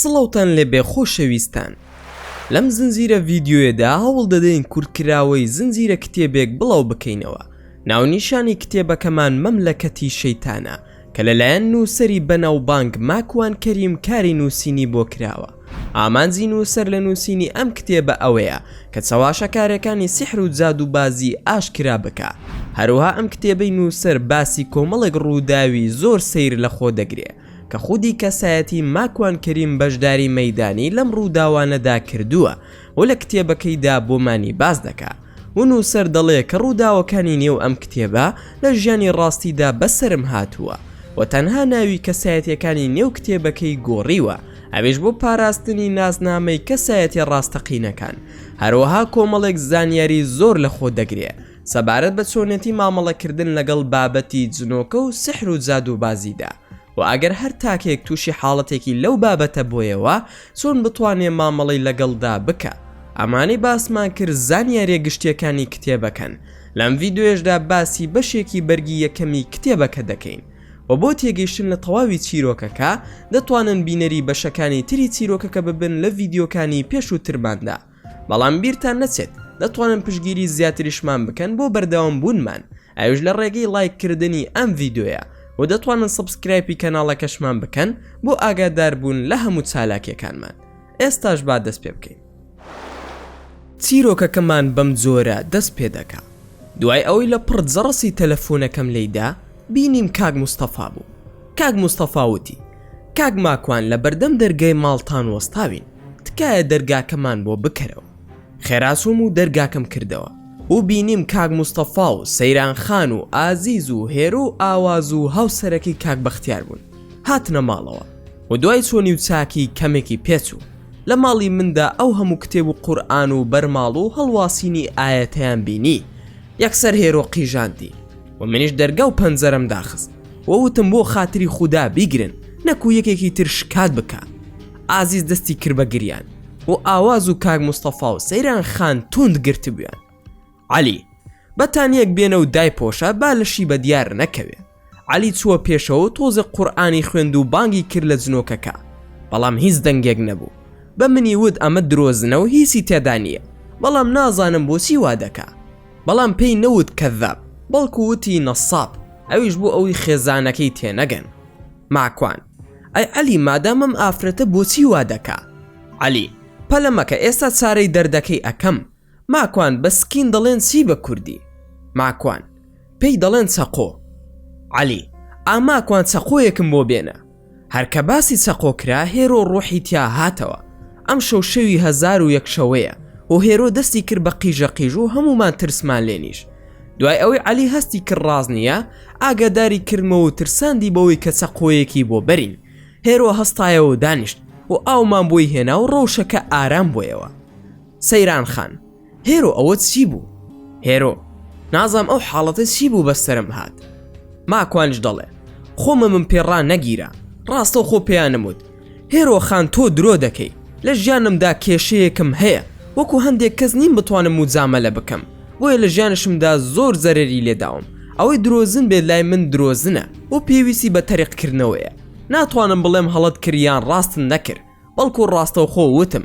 سڵاوتان لێبێ خۆشەویستان لەم زنجیرە ڤیدیۆیەدا هەوڵ دەدەین کورتکراوەی زنجیرە کتێبێک بڵاو بکەینەوە ناونیشانی کتێبەکەمان مەملەکەتی شەیتانە کە لەلایەن نووسەری بەناوبانگ ماکوان کەریم کاری نووسینی بۆ کراوە ئامانجی نووسەر لە نووسینی ئەم کتێبە ئەوەیە کە چەواشەکارەکانی سیحر و جادووبازی ئاشکرا بکا هەروەها ئەم کتێبەی نووسەر باسی کۆمەڵێک ڕووداوی زۆر سەیر لەخۆ دەگرێ کە خودی کەسایەتی ماکوان کەریم بەشداری مەیدانی لەم ڕووداوانەدا کردووە و لە کتێبەکەیدا بۆمانی باس دەکا و نووسەر دەڵێ کە ڕووداوەکانی نێو ئەم کتێبە لە ژیانی ڕاستیدا بەسەرم هاتووە و تەنها ناوی کەسایەتیەکانی نێو کتێبەکەی گۆڕیوە ئەویش بۆ پاراستنی نازنامەی کەسایەتیە ڕاستەقینەکان هەروەها کۆمەڵێک زانیاری زۆر لەخۆ دەگرێ سەبارەت بە چۆنێتی مامەڵەکردن لەگەڵ بابەتی جنۆکە و سحر و جادووبازیدا و ئەگەر هەر تاکێک تووشی حاڵەتێکی لەو بابەتە بۆیەوە چۆن بتوانێ مامەڵەی لەگەڵدا بکا. ئەمانەی باسمان کرد زانیاریە گشتیەکانی کتێبەکەن، لەم ڤیدۆیەشدا باسی بەشێکی بەرگی یەکەمی کتێبەکە دەکەین و بۆ تێگەیشتن لە تەواوی چیرۆکەکە دەتوانن بینەری بەشەکانی تری چیرۆکەکە ببن لە ڤیدیۆکانی پێشووترماندا. بەڵام بیرتان نەچێت دەتوانن پشتگیری زیاتریشمان بکەن بۆ بەردەوام بوونمان ئەویش لە ڕێگەی ڵایک کردنی ئەم ڤیدیۆیە و دەتوانن subscribe ی کەناڵەکەشمان بکەن بۆ ئاگادار بوون لە هەموو چالاکیەکانمان ئێستاش با دەست پێ بکەین. چیرۆکەکەمان بەم جۆرە دەست پێ دەکا دوای ئەوەی لە پڕ جەڕەسی تەلەفۆنەکەم لێیدا بینیم کاک مستەفا بوو کاک مستەفا وتی کاک ماکوان لە بەردەم دەرگای ماڵتان وەستاوین تکایە دەرگاکەمان بۆ بکەرەوە. خێرا چووم و دەرگاکەم کردەوە و بینیم کاک مستەفا و سەیران خان و ئازیز و هێرۆ و ئاواز و هاوسەرەکەی کاک بەختیار بوون هاتنە ماڵەوە و دوای چۆنی و چاکی کەمێکی پێچوو لە ماڵی مندا ئەو هەموو کتێب و قورئان و بەرماڵ و هەڵواسینی ئایەتەیان بینی یەکسەر هێرۆ قیژاندی و منیش دەرگا و پەنجەرەم داخست و وتم بۆ خاتری خودا بیگرن نەکو یەکێکی تر شکات بکا ئازیز دەستی کرد بە گریان و ئاواز و کاک مستەفا و سەیران خان توند گرتبوویان عەلی بەتانیەک بێنە و دایپۆشە با لەشی بە دیار نەکەوێ عەلی چووە پێشەوە و تۆزێک قورئانی خوێند و بانگی کرد لە جنۆکەکە بەڵام هیچ دەنگێک نەبوو بە منی وت ئەمە درۆزنە و هیچی تێدا نییە بەڵام نازانم بۆچی وا دەکا بەڵام پێی نەوت کەذاب بەڵکو وتی نەساب ئەویش بۆ ئەوەی خێزانەکەی تێنەگەن ماکوان، ئەی عەلی مادام ئەم ئافرەتە بۆچی وا دەکا؟ عەلی، پەلە مەکە ئێستا چارەی دەردەکەی ئەکەم. ماکوان، بە سکین دەڵێن چی بە کوردی؟ ماکوان، پێی دەڵێن چەقۆ. عەلی، ئا ماکوان چەقۆیەکم بۆ بێنە. هەر کە باسی چەقۆ کرا هێرۆ ڕۆحی تیا هاتەوە. ئەمشەو شەوی 1001 شەوەیە و هێرۆ دەستی کرد بە قیژە قیژ و هەموومان ترسمان لێ نیشت. دوای ئەوەی عەلی هەستی کرد ڕاست نییە، ئاگاداری کردمەوە و ترساندی بەوەی کە چەقۆیەکی بۆ بەرین. هێرۆ هەستایەوە و دانیشت و ئاومان بۆی هێنا و ڕەوشەکە ئارام بۆیەوە. سەیران خان، هێرۆ ئەوە چی بوو؟ هێرۆ، نازانم ئەو حاڵەتە چی بوو بەسەرم هات. ماکوانیش دەڵێ، خۆممم پێ ڕانەگیرا، ڕاستەوخۆ پێیانم وت، هێرۆ خان تۆ درۆ دەکەی، لە ژیانمدا کێشەیەکم هەیە، وەکو هەندێک کەس نیم بتوانم موجامەلە بکەم، بۆیە لە ژیانشمدا زۆر زەرەری لێداوم، ئەوەی درۆزن بێت لای من درۆزنە و پێویستی بە تەریقکردنەوەیە، ناتوانم بڵێم هەڵەت کرد یان ڕاستت نەکرد، بەڵکو ڕاستەوخۆ وتم،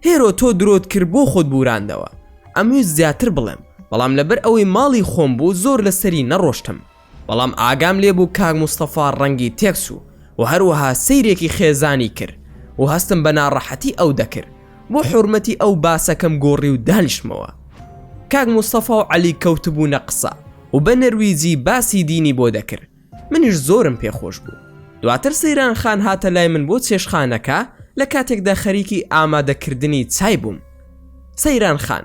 هێرۆ تۆ درۆت کرد بۆ خۆت بوراندەوە، ئەمویست زیاتر بڵێم، بەڵام لەبەر ئەوەی ماڵی خۆم بوو زۆر لەسەری نەڕۆشتم. بەڵام ئاگام لێ بوو کاک مستەفا ڕەنگی تێکچوو و هەروەها سەیرێکی خێزانی کرد و هەستم بە ناڕەحەتی ئەو دەکرد بۆ حورمەتی ئەو باسەکەم گۆڕی و دانیشتمەوە کاک مستەفا و عەلی کەوتبوونە قسە و بە نەرویجی باسی دینی بۆ دەکرد منیش زۆرم پێخۆش بوو دواتر سەیران خان هاتە لای من بۆ چێشخانەکە لە کاتێکدا خەریکی ئامادەکردنی چای بووم سەیران خان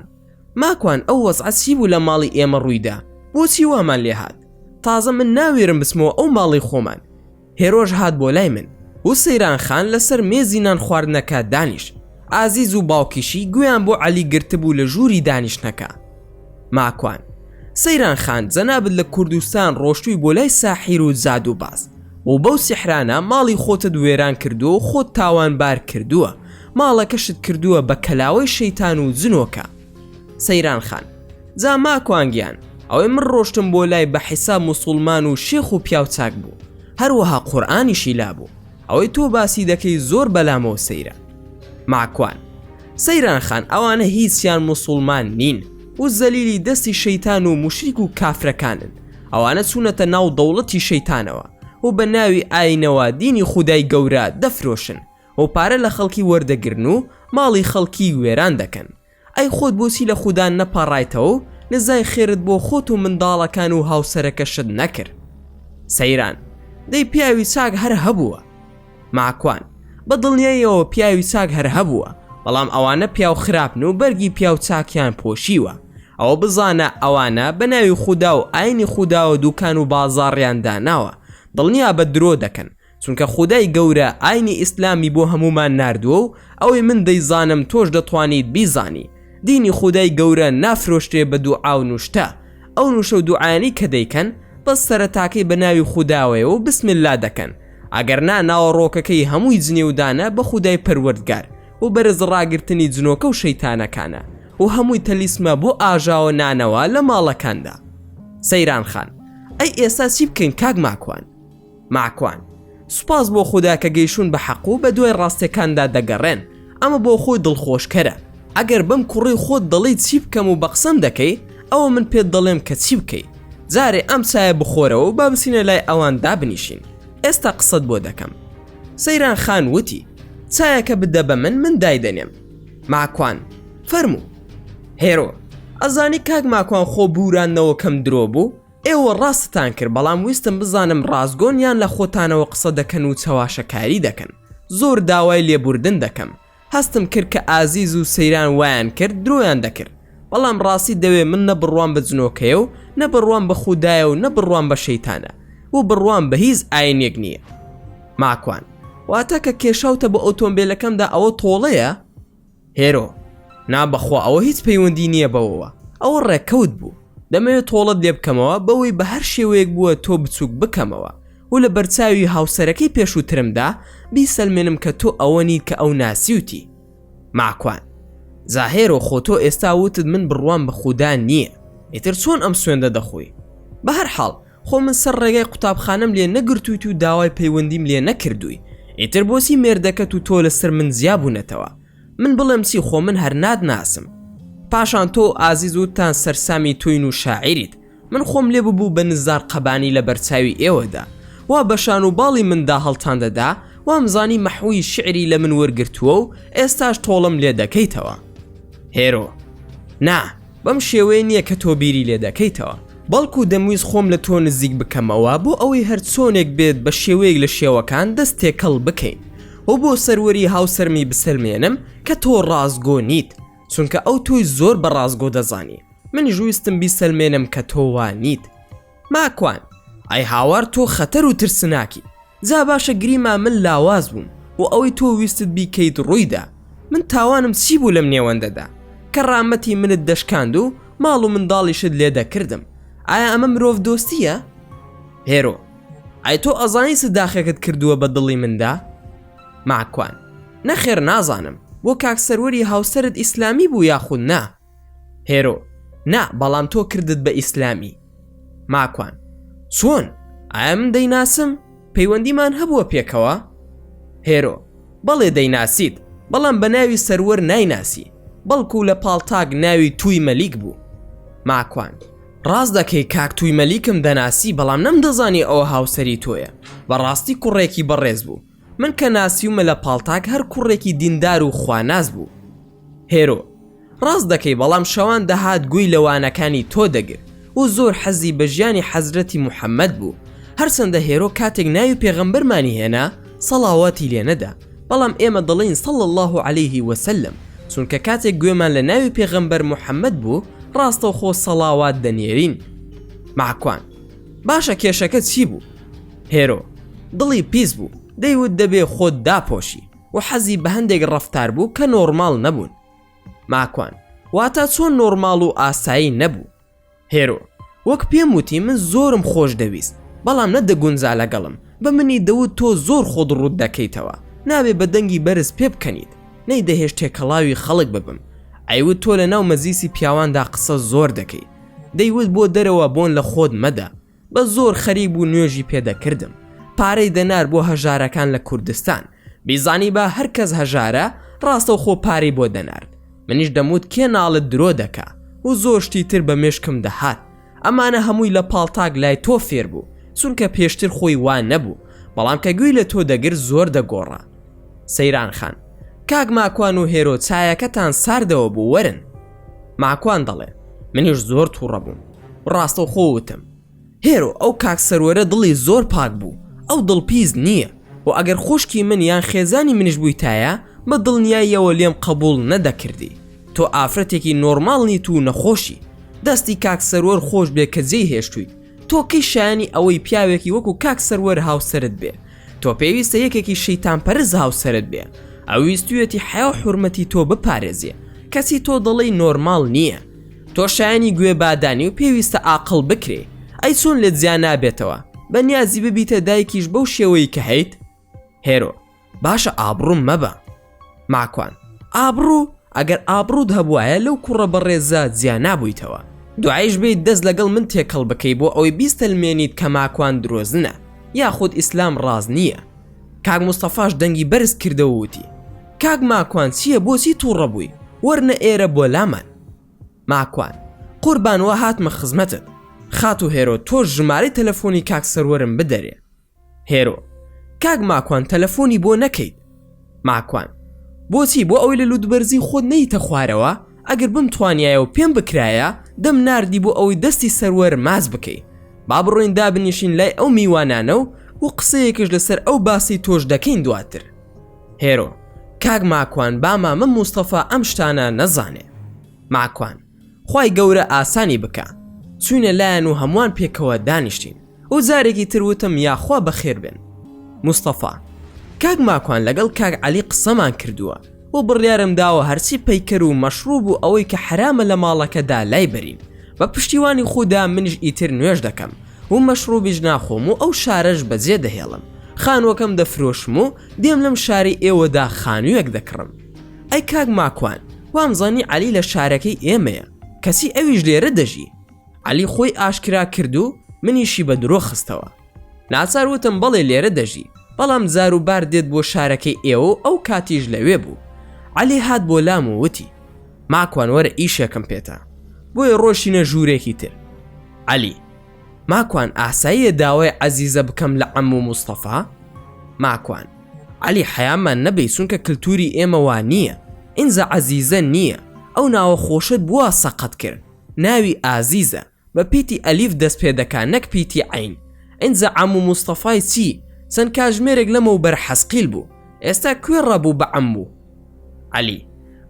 ماکوان ئەو وەزعە چی بوو لە ماڵی ئێمە ڕوویدا بۆچی وامان لێهات تازە من ناوێرم بچمەوە ئەو ماڵی خۆمان هێرۆش هات بۆ لای من و سەیران خان لەسەر مێزی نان خواردنەکە دانیشت ئازیز و باوکیشی گوێیان بۆ عەلی گرتبوو لە ژووری دانیشتنەکە ماکوان سەیران خان جەنابت لە کوردستان ڕۆشتووی بۆ لای ساحیر و جادووباز و بەو سیحرانە ماڵی خۆتت وێران کردووە و خۆت تاوانبار کردووە ماڵەکەشت کردووە بە کەلاوەی شەیتان و جنۆکە. سەیران خان، جا ماکوان گیان، ئەوەی من ڕۆشتم بۆ لای بە حیساب موسوڵمان و شێخ و پیاو چاک بوو، هەروەها قورئانیشی لابوو. ئەوەی تۆ باسی دەکەی زۆر بەلامەوە سەیرە. ماکوان، سەیران خان ئەوانە هیچیان موسوڵمان نین و زەلیلی دەستی شەیتان و موشریک و کافرەکانن، ئەوانە چوونەتە ناو دەوڵەتی شەیتانەوە و بە ناوی ئاینەوە دینی خودای گەورە دەفرۆشن و پارە لە خەڵکی وەردەگرن و ماڵی خەڵکی وێران دەکەن. ئەی خۆت بۆچی لە خودا نەپاڕایتەوە و نزای خێرت بۆ خۆت و منداڵەکان و هاوسەرەکەشت نەکرد؟ سەیران، دەی پیاوی چاک هەر هەبووە. ماکوان، بە دڵنیاییەوە پیاوی چاک هەر هەبووە، بەڵام ئەوانە پیاو خراپن و بەرگی پیاو چاکیان پۆشیوە. ئەوە بزانە ئەوانە بە ناوی خودا و ئاینی خوداوە دوکان و بازاڕیان داناوە، دڵنیابە درۆ دەکەن، چونکە خودای گەورە ئاینی ئیسلامی بۆ هەموومان ناردووە و ئەوەی من دەیزانم تۆش دەتوانیت بیزانی دینی خودای گەورە نافرۆشرێ بە دوعا و نوشتە ئەو نوشە و دوعایانەی کە دەیکەن بەس سەرەتاکەی بە ناوی خوداوەیە و بسم اللە دەکەن ئەگەر نا ناوەڕۆکەکەی هەمووی جنێودانە بە خودای پەروەردگار و بەرز ڕاگرتنی جنۆکە و شەیتانەکانە و هەمووی تەلیسمە بۆ ئاژاوە نانەوە لە ماڵەکاندا. سەیران خان، ئەی ئێستا چی بکەین کاک ماکوان؟ ماکوان، سوپاس بۆ خودا کە گەیشوون بە حەق و بە دوای ڕاستیەکاندا دەگەڕێن، ئەمە بۆ خۆی دڵخۆشکەرە، ئەگەر بەم کوڕەی خۆت دەڵێی چی بکەم و بە قسەم دەکەی، ئەوە من پێت دەڵێم کە چی بکەی، جارێ ئەم چایە بخۆرەوە و با بچینە لای ئەوان دابنیشین، ئێستا قسەت بۆ دەکەم. سەیران خان وتی، چایەکە بدە بە من، من دایدەنێم. ماکوان، فەرموو. هێرۆ، ئەزانی کاک ماکوان خۆ بووراندنەوەکەم درۆ بوو؟ ئێوە ڕاستتان کرد بەڵام ویستم بزانم ڕاستگۆن یان لە خۆتانەوە قسە دەکەن و چەواشەکاری دەکەن زۆر داوای لێبوردن دەکەم هەستم کرد کە ئازیز و سەیران وایان کرد درۆیان دەکرد بەڵام ڕاستی دەوێ من نە بڕوام بە جنۆکەیە و نە بڕوام بە خودایە و نە بڕوام بە شەیتانە و بڕوام بە هیچ ئاینێک نییە ماکوان واتە کە کێشاوتە بە ئۆتۆمبێلەکەمدا ئەوە تۆڵەیە؟ هێرۆ، نا بەخوا ئەوە هیچ پەیوەندی نییە بەوەوە، ئەوە ڕێکەوت بوو. دەمەوێت تۆڵەت لێ بکەمەوە بەوەی بە هەر شێوەیەک بووە تۆ بچووک بکەمەوە و لە بەرچاوی هاوسەرەکەی پێشووترمدا بیسەلمێنم کە تۆ ئەوە نیت کە ئەو ناسیوتی. ماکوان، جا هێرۆ خۆ تۆ ئێستا وتت من بڕوام بە خودا نییە، ئیتر چۆن ئەم سوێندە دەخۆی؟ بەهەرحاڵ خۆ من سەر ڕێگای قوتابخانەم لێ نەگرتوویت و داوای پەیوەندیم لێ نەکردووی ئیتر بۆچی مێردەکەت و تۆ لەسەر من جیا بوونەتەوە من بڵێم چی خۆ من هەر ناتناسم پاشان تۆ و ئازیز وتتان سەرسامی تۆین و شاعیریت من خۆم لێ ببوو بە نزار قەبانی لە بەرچاوی ئێوەدا وا بە شان و باڵی مندا هەڵتان دەدا وامزانی مەحوی شیعری لە من وەرگرتووە و ئێستاش تۆڵەم لێ دەکەیتەوە هێرۆ نا بەم شێوەیە نییە کە تۆ بیری لێ دەکەیتەوە، بەڵکو دەمویست خۆم لە تۆ نزیک بکەمەوە بۆ ئەوەی هەرچۆنێک بێت بە شێوەیەک لە شێوەکان دەست تێکەڵ بکەین و بۆ سەروەری هاوسەرمی بسەلمێنم کە تۆ ڕاستگۆ نیت، چونکە ئەو تۆی زۆر بە ڕاستگۆ دەزانی، منیش ویستم بیسەلمێنم کە تۆ وا نیت. ماکوان، ئەی هاوار تۆ خەتەر و ترسناکی. جا باشە گریما من لاواز بووم و ئەوەی تۆ ویستت بیکەیت ڕوویدا من تاوانم چی بوو لەم نێوەندەدا کە ڕامەتی منت دەشکاند و ماڵ و منداڵیشت لێ دەکردم ئایا ئەمە مرۆڤ دۆستیە؟ هێرۆ ئای تۆ ئەزانی چ داخێکت کردووە بە دڵی مندا؟ ماکوان نەخێر نازانم بۆ کاک سەروەری هاوسەرت ئیسلامی بوو یاخود نا؟ هێرۆ، نا بەڵام تۆ کردت بە ئیسلامی. ماکوان، چۆن؟ ئایا من دەیناسم؟ پەیوەندیمان هەبووە پێکەوە؟ هێرۆ، بەڵێ دەیناسیت، بەڵام بە ناوی سەروەر نایناسی، بەڵکو لە پاڵتاک ناوی توی مەلیک بوو. ماکوان، ڕاست دەکەی کاک توی مەلیکم دەناسی بەڵام نەمدەزانی ئەوە هاوسەری تۆیە، بەڕاستی کوڕێکی بەڕێز بوو، من کە ناسیومە لە پاڵتاک هەر کوڕێکی دیندار و خواناس بوو. هێرۆ، ڕاست دەکەی بەڵام شەوان دەهات گوێی لە وانەکانی تۆ دەگرت و زۆر حەزی بە ژیانی حەزرەتی محەمەد بوو هەرچەندە هێرۆ کاتێک ناوی پێغەمبەرمانی هێنا سەڵاواتی لێ نەدا بەڵام ئێمە دەڵێین صلی اللە علیه وسلم چونکە کاتێک گوێمان لە ناوی پێغەمبەر محەمەد بوو ڕاستەوخۆ سەڵاوات دەنێرین. ماکوان، باشە کێشەکە چی بوو؟ هێرۆ، دڵی پیس بوو دەیوت دەبێ خۆت داپۆشی. و حەزی بە هەندێک ڕەفتار بوو کە نۆڕماڵ نەبوون. ماکوان، واتا چۆن نۆڕماڵ و ئاسایی نەبوو؟ هێرۆ، وەک پێم وتی من زۆرم خۆش دەویست، بەڵام نەدەگونجا لەگەڵم، بە منی دەوت تۆ زۆر خۆت ڕووت دەکەیتەوە، نابێ بە دەنگی بەرز پێبکەنیت، نەیدەهێشت تێکەڵاوی خەڵک ببم، ئەیوت تۆ لەناو مەجلیسی پیاواندا قسە زۆر دەکەی، دەیوت بۆ دەرەوە بۆن لە خۆت مەدە، بە زۆر خەریک بوو نوێژی پێ دەکردم. پارەی دەنار بۆ هەژارەکان لە کوردستان بیزانیبا هەر کەس هەژارە ڕاستەوخۆ پارەی بۆ دەنارد منیش دەموت کێ ناڵت درۆ دەکا و زۆر شتی تر بە مێشکم دەهات ئەمانە هەمووی لە پاڵتاک لای تۆ فێر بوو چونکە پێشتر خۆی وا نەبوو بەڵام کە گوێی لە تۆ دەگرت زۆر دەگۆڕا سەیران خان کاک ماکوان و هێرۆ چایەکەتان ساردەوە بوو وەرن ماکوان دەڵێ منیش زۆر تووڕە بووم ڕاستەوخۆ وتم هێرۆ ئەو کاک سەروەرە دڵی زۆر پاک بوو ئەو دڵ پیس نییە و ئەگەر خوشکی من یان خێزانی منیش بوویتایە بە دڵنیاییەوە لێم قەبوڵ نەدەکردی تۆ ئافرەتێکی نۆرماڵ نیت و نەخۆشی دەستی کاک سەروەر خۆش بێ کە جێی هێشتوویت تۆ کەی شایانی ئەوەی پیاوێکی وەکو کاک سەروەر هاوسەرت بێ تۆ پێویستە یەکێکی شەیتان پەرست هاوسەرت بێ ئەو ویستویەتی حەیا و حورمەتی تۆ بپارێزێ کەچی تۆ دەڵێی نۆرماڵ نییە تۆ شایانی گوێ بادانی و پێویستە ئاقڵ بکرێ ئەی چۆن لێت جیا نابێتەوە بە نیازی ببیتە دایکیش بەو شێوەی کە هەیت هێرۆ باشە ئابڕوم مەبە ماکوان ئابڕوو ئەگەر ئابڕوت هەبوایە لەو کوڕە بەڕێزە جیا نابوویتەوە دوایش بێیت دەست لەگەڵ من تێکەڵ بکەی بۆ ئەوەی بیستەلمێنیت کە ماکوان درۆزنە یاخود ئیسلام ڕاست نییە کاک مستەفاش دەنگی بەرز کردەوە وتی کاک ماکوان چییە بۆچی تووڕە بووی وەرنە ئێرە بۆ لامان ماکوان قوربان وا هاتمە خزمەتت خاتوو هێرۆ تۆش ژمارەی تەلەفۆنی کاک سەروەرم بدەرێ هێرۆ، کاک ماکوان تەلەفۆنی بۆ نەکەیت. ماکوان، بۆچی بۆ ئەوەی لە لوتبەرزی خۆت نەیتە خوارەوە، ئەگەر بمتوانیایە و پێم بکرایە دەم ناردی بۆ ئەوەی دەستی سەروەر ماچ بکەی. با بڕۆین دابنیشین لای ئەو میوانانە و و قسەیەکش لەسەر ئەو باسی تۆش دەکەین دواتر. هێرۆ، کاک ماکوان با مامە موستەفا ئەم شتانە نەزانێ. ماکوان، خوای گەورە ئاسانی بکا. چوینە لایان و هەمووان پێکەوە دانیشتین. و جارێکی تر وتم یاخوا بەخێر بێن. مستەفا، کاک ماکوان لەگەڵ کاک عەلی قسەمان کردووە و بڕیارم داوە هەرچی پەیکەر و مەشروب و ئەوەی کە حەرامە لە ماڵەکەدا لای بەرین بە پشتیوانی خودا منیش ئیتر نوێژ دەکەم و مەشروبیش ناخۆم و ئەو شارەش بەجێ دەهێڵم خانووەکەم دەفرۆشم و دێم لەم شارەی ئێوەدا خانوویەک دەکڕم. ئەی کاک ماکوان وامزانی عەلی لە شارەکەی ئێمەیە کەچی ئەویش لێرە دەژی. عەلی خۆی ئاشکرا کرد و منیشی بە درۆ خستەوە. ناچار وتم بەڵێ لێرە دەژی، بەڵام جار و بار دێت بۆ شارەکەی ئێوە و ئەو کاتیش لەوێ بوو. عەلی هات بۆ لام و وتی، ماکوان وەرە ئیشێکم پێتە. بۆیە ڕۆیشتینە ژوورێکی تر. عەلی، ماکوان ئاساییە داوای عەزیزە بکەم لە عەموو مستەفا؟ ماکوان، عەلی حەیامان نەبەی چونکە کلتوری ئێمە وا نییە، ئینجا عەزیزە نییە، ئەو ناوە خۆشەت بوا سەقەت کرد. ناوی ئازیزە بە پیتی ئەلیف دەست پێ دەکا نەک پیتی عەین ئینجا عەموو مستەفای چی چەند کاژمێرێک لەمەو بەر حەسقیل بوو ئێستا کوێ ڕابوو بە عەموو عەلی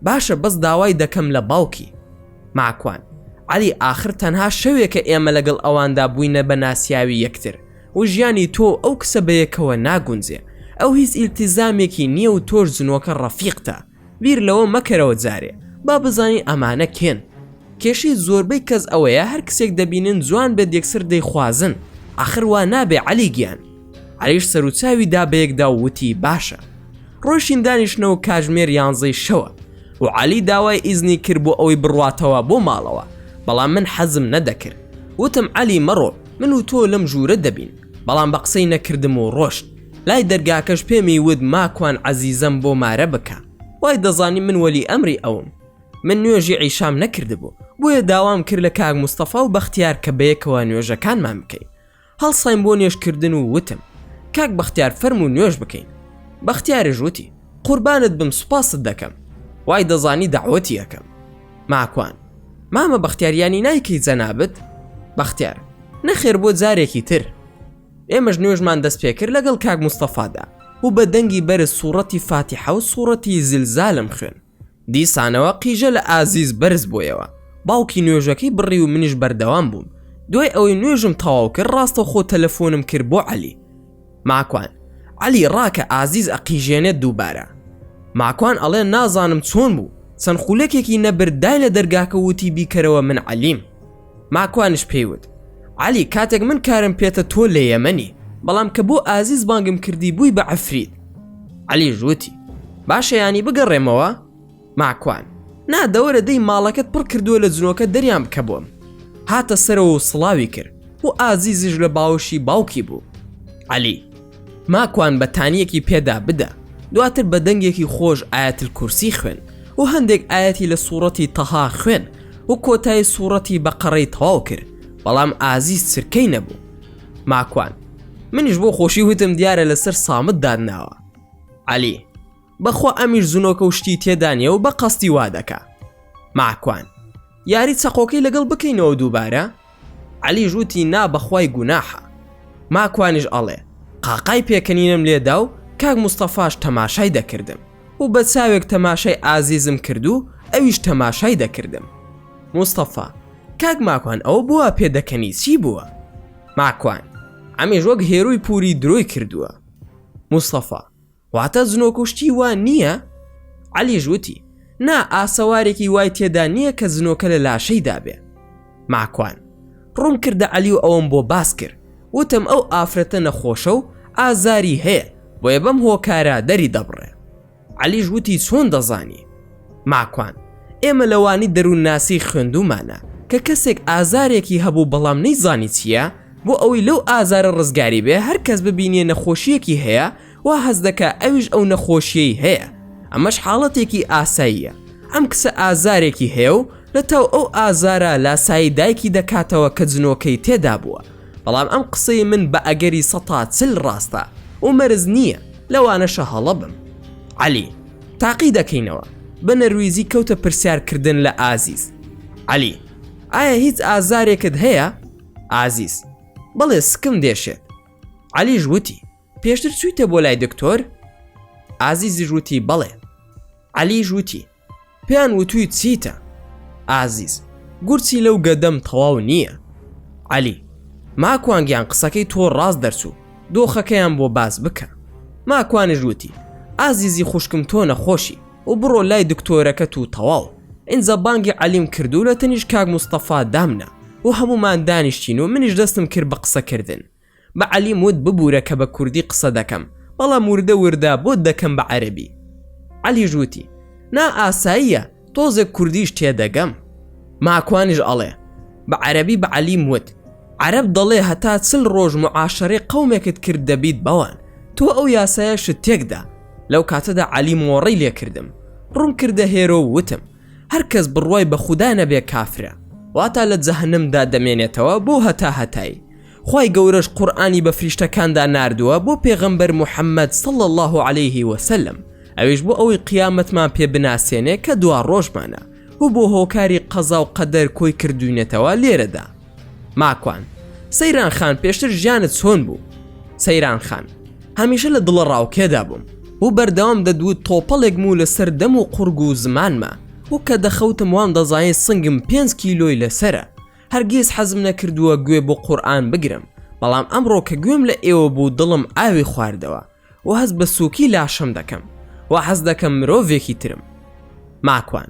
باشە بەس داوای دەکەم لە باوکی ماکوان عەلی ئاخر تەنها شەوێکە ئێمە لەگەڵ ئەواندا بووینە بە ناسیاوی یەکتر و ژیانی تۆ و ئەو کچە بەیەکەوە ناگونجێ ئەو هیچ ئیلتیزامێکی نییە و تۆش جنۆکە ڕەفیقتە بیر لەوە مەکەرەوە جارێ با بزانین ئەمانە کێن. کێشەی زۆربەی کەس ئەوەیە هەر کچێک دەبینن جوان بێت یەکسەر دەیخوازن ئاخر وا نابێ عەلی گیان. عەلیش سەروچاوی دا بەیەکدا و وتی باشە. ڕۆیشتین دانیشتنەوە کاژمێر یانزەی شەوە و عەلی داوای ئیزنی کرد بۆ ئەوەی بڕواتەوە بۆ ماڵەوە بەڵام من حەزم نەدەکرد وتم عەلی مەڕۆ من و تۆ لەم ژوورە دەبین بەڵام بە قسەی نەکردم و ڕۆشت. لای دەرگاکەش پێمی وت ماکوان عەزیزەم بۆ مارە بکە وای دەزانی من وەلی ئەمری ئەوم من نوێژی عیشام نەکردبوو بۆیە داوام کرد لە کاک مستەفا و بەختیار کە بەیەکەوە نوێژەکانمان بکەین هەڵساین بۆ نوێژکردن و وتم کاک بەختیار فەرموو نوێژ بکەین بەختیارش وتی قوربانت بم سوپاست دەکەم وای دەزانی دەعوەتی ئەکەم ماکوان مامە بەختیار یانی نایکەی جەنابت بەختیار نەخێر بۆ جارێکی تر ئێمەش نوێژمان دەست پێکرد لەگەڵ کاک مستەفادا و بە دەنگی بەرز سوڕەتی فاتیحە و سوڕەتی زلزالم خوێن دیسانەوە قیژە لە ئازیز بەرز بۆیەوە باوکی نوێژەکەی بڕی و منیش بەردەوام بووم دوای ئەوەی نوێژم تەواو کرد ڕاستەوخۆ تەلەفۆنم کرد بۆ عەلی ماکوان عەلی ڕاکە ئازیز ئەقیژێنێت دووبارە ماکوان ئەڵێ نازانم چۆن بوو چەند خولەکێکی نەبرد دای لە دەرگاکە وتی بیکەرەوە من عەلیم ماکوانیش پێی وت، عەلی کاتێک من کارم پێتە تۆ لە یەمەنی، بەڵام کە بۆ ئازیز بانگم کردی بووی بە عەفریت. عەلیش وتی، باشە یانی بگەڕێمەوە؟ ماکوان، نا دەوەرە دەی ماڵەکەت پڕ کردووە لە جنۆکە دەریان بکە بۆم. هاتە سەرەوە و سڵاوی کرد و ئازیزیش لە باوەشی باوکی بوو. عەلی. ماکوان بەتانیەکی پێدا بدە دواتر بە دەنگێکی خۆش ئایەت الکورسی خوێن و هەندێک ئایەتی لە سوڕەتی تەها خوێن و کۆتایی سوڕەتی بەقەڕەی تەواو کرد بەڵام ئازیز چرکەی نەبوو ماکوان منیش بۆ خۆشی وتم دیارە لەسەر سامت دادناوە عەلی بەخوا ئەمیش زنۆکە و شتی تێدا نیە و بە قەستی وا دەکا ماکوان یاری چەقۆکەی لەگەڵ بکەینەوە دووبارە عەلیش وتی نا بەخوای گوناحە ماکوانیش ئەڵێ قاقای پێکەنینم لێدا و کاک مستەفاش تەماشای دەکردم و بە چاوێک تەماشای ئازیزم کرد و ئەویش تەماشای دەکردم مستەفا کاک ماکوان ئەوە بووە پێدەکەنی چی بووە ماکوان ئەمیش وەک هێرۆی پوری درۆی کردووە مستەفا واتە جنۆک و شتی وا نییە؟ عەلیش وتی، نا ئاسەوارێکی وای تێدا نییە کە جنۆکە لە لاشەیدا بێ. ماکوان، ڕووم کردە عەلی و ئەوەم بۆ باس کرد، وتم ئەو ئافرەتە نەخۆشە و ئازاری هەیە، بۆیە بەم هۆکارە دەری دەبڕێ. عەلیش وتی چۆن دەزانی؟ ماکوان، ئێمە لە وانی دەروونناسی خوێندوومانە کە کەسێک ئازارێکی هەبوو بەڵام نەیزانی چییە، بۆ ئەوەی لەو ئازارە ڕزگاری بێ هەر کەس ببینێ نەخۆشییەکی هەیە وا هەست دەکا ئەویش ئەو نەخۆشییەی هەیە، ئەمەش حاڵەتێکی ئاساییە، ئەم کچە ئازارێکی هەیە و لەتاو ئەو ئازارە لاسایی دایکی دەکاتەوە کە جنۆکەی تێدا بووە، بەڵام ئەم قسەی من بە ئەگەری سەتا 40 ڕاستە و مەرج نییە، لەوانەشە هەڵە بم. عەلی. تاقی دەکەینەوە. بە نەرویجی کەوتە پرسیار کردن لە ئازیز. عەلی، ئایا هیچ ئازارێکت هەیە؟ ئازیز، بەڵێ سکم دێشێت. عەلیش وتی، پێشتر چوویتە بۆ لای دکتۆر؟ ئازیزیش وتی، بەڵێ. عەلیش وتی، پێیان وتووی چیتە؟ ئازیز، گورچیلە و گەدەم تەواو نییە. عەلی، ماکوان گیان قسەکەی تۆ ڕاست دەرچوو، دۆخەکەیان بۆ باس بکە. ماکوانیش وتی، ئازیزی خوشکم تۆ نەخۆشی و بڕۆ لای دکتۆرەکەت و تەواو. ئینجا بانگی عەلیم کرد و لە تەنیشت کاک مستەفا دامنا و هەموومان دانیشتین و منیش دەستم کرد بە قسەکردن. بە عەلیم وت ببورە کە بە کوردی قسە دەکەم بەڵام وردە وردە بۆت دەکەم بە عەرەبی. عەلیش وتی نا ئاساییە تۆزێک کوردیش تێدەگەم. ماکوانیش ئەڵێ بە عەرەبی بە عەلیم وت عەرەب دەڵێ هەتا 40 ڕۆژ معاشەرەی قەومێکت کرد دەبیت بەوان تۆ ئەو یاسایەشت تێکدا. لەو کاتەدا عەلی مۆڕەی لێکردم ڕووم کردە هێرۆ و وتم هەر کەس بڕوای بە خودا نەبێ کافرە واتا لە جەهەنمدا دەمێنێتەوە بۆ هەتا هەتایی خوای گەورەش قورئانی بە فریشتەکاندا ناردووە بۆ پێغەمبەر محمد صلی اللە علیه وسلم ئەویش بۆ ئەوەی قیامەتمان پێ بناسێنێ کە دوا ڕۆژمانە و بۆ هۆکاری قەزا و قەدەر کۆی کردوینەتەوە لێرەدا ماکوان سەیران خان پێشتر ژیانت چۆن بوو سەیران خان هەمیشە لە دڵە ڕاوکێدا بووم و بەردەوام دەدوت تۆپەڵێک موو لەسەر دەم و قوڕگ و زمانمە و کە دەخەوتم وام دەزانی سنگم پێنج کیلۆی لەسەرە هەرگیز حەزم نەکردووە گوێ بۆ قورئان بگرم بەڵام ئەمڕۆ کە گوێم لە ئێوە بوو دڵم ئاوی خواردەوە و هەست بە سووکی لاشەم دەکەم و حەز دەکەم مرۆڤێکی ترم ماکوان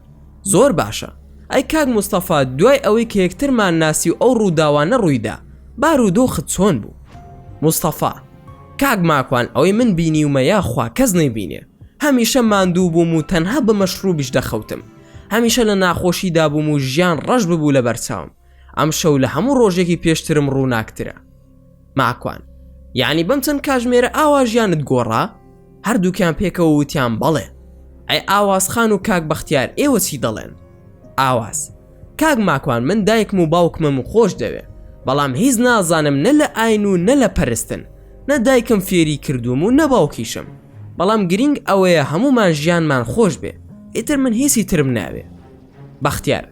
زۆر باشە ئەی کاک مستەفا دوای ئەوەی کە یەکترمان ناسی و ئەو ڕووداوانە ڕوویدا بارودۆخت چۆن بوو مستەفا کاک ماکوان ئەوەی من بینیومە یاخوا کەس نەیبینێ هەمیشە ماندوو بووم و تەنها بە مەشروبیش دەخەوتم هەمیشە لە ناخۆشیدا بووم و ژیان ڕەش ببوو لەبەرچاوم ئەمشەو لە هەموو ڕۆژێکی پێشترم ڕووناکترە ماکوان یعنی بەم چەند کاژمێرە ئاوا ژیانت گۆڕا هەردووکیان پێکەوە وتیان بەڵێ ئەی ئاواز خان و کاک بەختیار ئێوە چی دەڵێن ئاواز کاک ماکوان من دایکم و باوکمم خۆش دەوێ بەڵام هیچ نازانم نە لە ئاین و نە لە پەرستن نە دایکم فێری کردووم و نە باوکیشم بەڵام گرینگ ئەوەیە هەموومان ژیانمان خۆش بێ ئیتر من هیچی ترم ناوێ بەختیار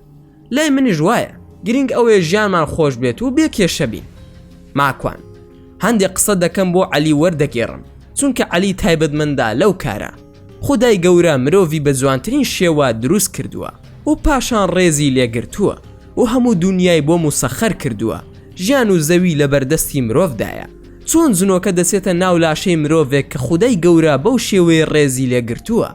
لای منیش وایە گرینگ ئەوەیە ژیانمان خۆش بێت و بێ کێشە بین ماکوان هەندێک قسە دەکەم بۆ عەلی وەردەگێڕم چونکە عەلی تایبەتمەندە لەو کارە خودای گەورە مرۆڤی بە جوانترین شێوە دروست کردووە و پاشان ڕێزی لێگرتووە و هەموو دونیای بۆ موسەخەر کردووە ژیان و زەوی لەبەردەستی مرۆڤدایە چۆن جنۆکە دەچێتە ناو لاشەی مرۆڤێک کە خودای گەورە بەو شێوەیە ڕێزی لێگرتووە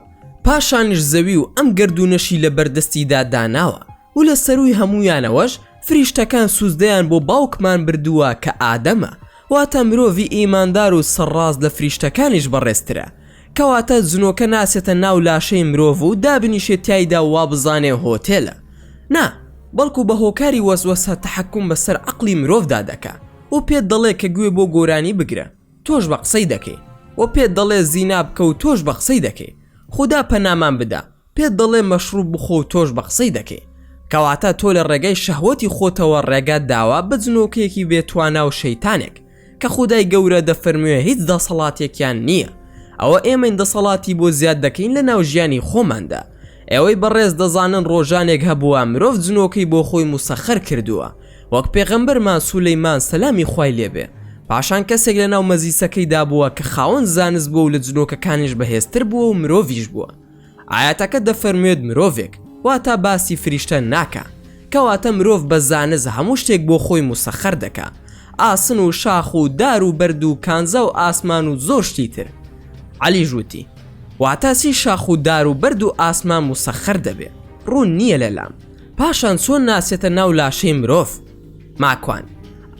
پاشانیش زەوی و ئەم گەردوونەشی لەبەردەستیدا داناوە و لە سەرووی هەموویانەوەش فریشتەکان سوجدەیان بۆ باوکمان بردووە کە ئادەمە واتە مرۆڤی ئیماندار و سەرڕاست لە فریشتەکانیش بەڕێزترە کەواتە جنۆکە ناچێتە ناو لاشەی مرۆڤ و دابنیشێ تیایدا و وابزانێ هۆتێلە نا بەڵکو بە هۆکاری وەسوەسە تەحەکوم بەسەر عەقڵی مرۆڤدا دەکا و پێت دەڵێ کە گوێ بۆ گۆرانی بگرە تۆش بە قسەی دەکەی. و پێت دەڵێ زینا بکە و تۆش بە قسەی دەکەی. خودا پەنامان بدا، پێت دەڵێ مەشروب بخۆ و تۆش بە قسەی دەکەی. کەواتە تۆ لە ڕێگای شەهوەتی خۆتەوە ڕێگات داوە بە جنۆکەیەکی بێ توانا و شەیتانێک کە خودای گەورە دەفەرموێ هیچ دەسەڵاتێکیان نییە. ئەوە ئێمەین دەسەڵاتی بۆ زیاد دەکەین لە ناو ژیانی خۆماندا. ئێوەی بەڕێز دەزانن ڕۆژانێک هەبووە مرۆڤ جنۆکەی بۆ خۆی موسەخەر کردووە وەک پێغەمبەرمان سولەیمان سەلامی خوای لێ بێ پاشان کەسێک لە ناو مەجلیسەکەیدا بووە کە خاوەن زانست بووە و لە جنۆکەکانیش بەهێزتر بووە و مرۆڤیش بووە ئایەتەکە دەفەرموێت مرۆڤێک واتا باسی فریشتە ناکا کەواتە مرۆڤ بە زانست هەموو شتێک بۆ خۆی موسەخەر دەکا ئاسن و شاخ و دار و بەرد و کانزا و ئاسمان و زۆر شتی تر عەلیش وتی واتا چی شاخ و دار و بەرد و ئاسمان موسەخەر دەبێ ڕوون نییە لەلام پاشان چۆن ناچێتە ناو لاشەی مرۆڤ؟ ماکوان،